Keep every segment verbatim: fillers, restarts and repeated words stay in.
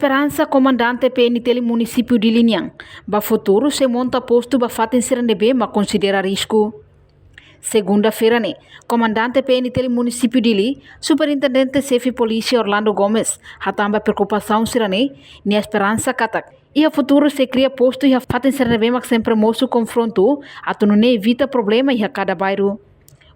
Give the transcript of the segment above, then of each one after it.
Esperansa, komandante P N T L munisípiu Dili nian, ba futuru sei monta postu ba fatin sira ne'ebé mak konsidera risku. Segunda-feira ne'e, komandante P N T L munisípiu Dili, Superintendente Xefe Polísia Orlando Gomes, hatán ba preokupasaun sira-ne'e, nia esperansa katak iha futuru sei kria postu iha fatin sira ne'ebé mak sempre mosu konfrontu, atu nune'e evita problema iha kada bairru.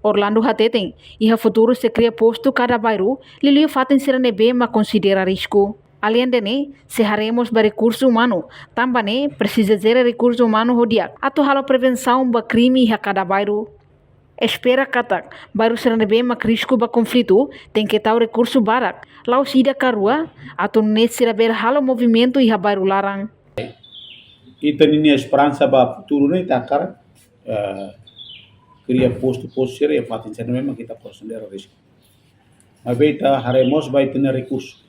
Orlando hateten, iha futuru sei kria postu kada bairru, liuliu fatin sira ne'ebé mak konsidera risku. Aleinde ne'e, sei haree mós ba rekursu umanu, tanba ne'e presiza jere rekursu umanu ho di'ak atu halo prevensaun ba krime iha kada bairru. Espera katak bairru sira ne'ebé mak risku ba konflitu tenke tau rekursu barak, la'ós ida ka rua, atu nune'e sira bele halo movimentu iha bairru laran. Ita-nia esperansa ba futuru ne'e ita hakarak, eh, kria postu-postu sira iha fatin sira ne'ebé mak ita konsidera risku. Maibé ita haree mós ba ita-nia rekursu.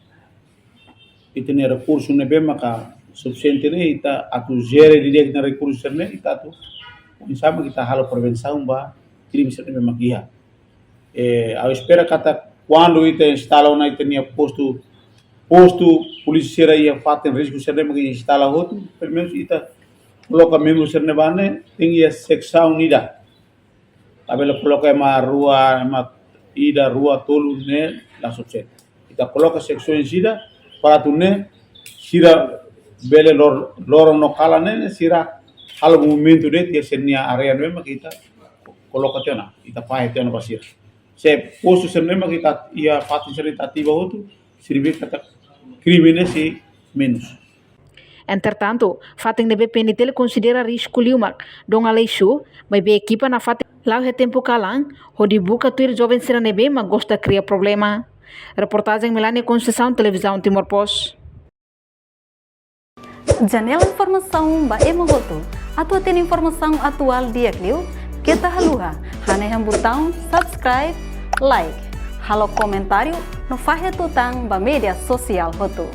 Ita-nia rekursu ne'ebé maka sufisiente ne'e ita atu jere didi'ak ita-nia rekursu sira-ne'e ita atu oinsá mak ita halo prevensaun ba krime sira ne'ebé mak iha. Eh, ha'u espera katak kuandu ita instala ona ita-nia postu, postu polísia sira iha fatin risku sira ne'ebé mak instala hotu, pelumenus ita koloka membru sira-ne'e ba ne'e, tenke iha seksaun ida. Labele koloka ema rua, ema ida, rua, tolu ne'e la sufisiente. Ita koloka seksaun ida, para atu nune'e sira bele lor-, loron no kalan ne'e, sira halo movimentu de'it iha sira-nia área ne'ebé mak ita koloka tiha ona, ita fahe tiha ona ba sira. Se postu sira ne'ebé mak ita iha fatin sira ita ativa hotu, sira bele katak krime ne'e sei menus. Entretantu, fatin ne'ebé P N T L konsidera risku liu mak Dom Aleixo, maibé ekipa nafatin la'o iha tempu kalan, hodi buka tuir joven sira ne'ebé mak gosta kria problema. Reportajen Melania Conceição, Televizaun Timor Post. Janela informasaun ba ema hotu. Atu hatene informasaun atuál di'ak liu, keta haluha hanehan butaun subscribe, like, halo komentáriu no fahe tutan ba média sosiál hotu.